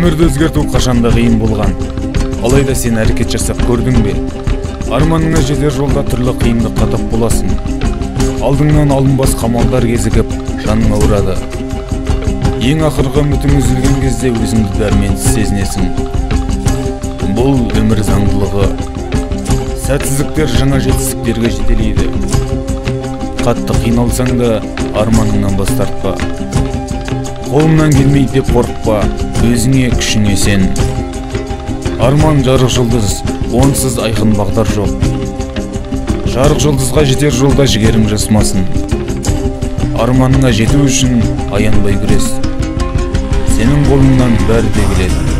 Өмірді өзгерту қашанда қиын болған. Алайда сен әрекет жасап көрдің бе? Арманыңа жетер жолда түрлі қиындыққа тап боласың. Алдыңнан алынбас қамалдар кезігіп, жаның ауырады. Ең ақырғы үмітің үзілген кезде өзіңді дәрменсіз сезінесің. Бұл өмір заңдылығы. Сәтсіздіктер жаңа жетістіктерге жетелейді. Қатты қиналсаң да арманыңнан бас тартпа. Қолымнан келмейді деп қорықпа, өзіңе, күшіңе сен. Арман жарық жұлдыз, онсыз айқын бағдар жоқ. Жарық жұлдызға жетер жолда жігерің жасмасын. Арманыңа жету үшін аянбай күрес. Сенің қолыңнан бәрі де келеді.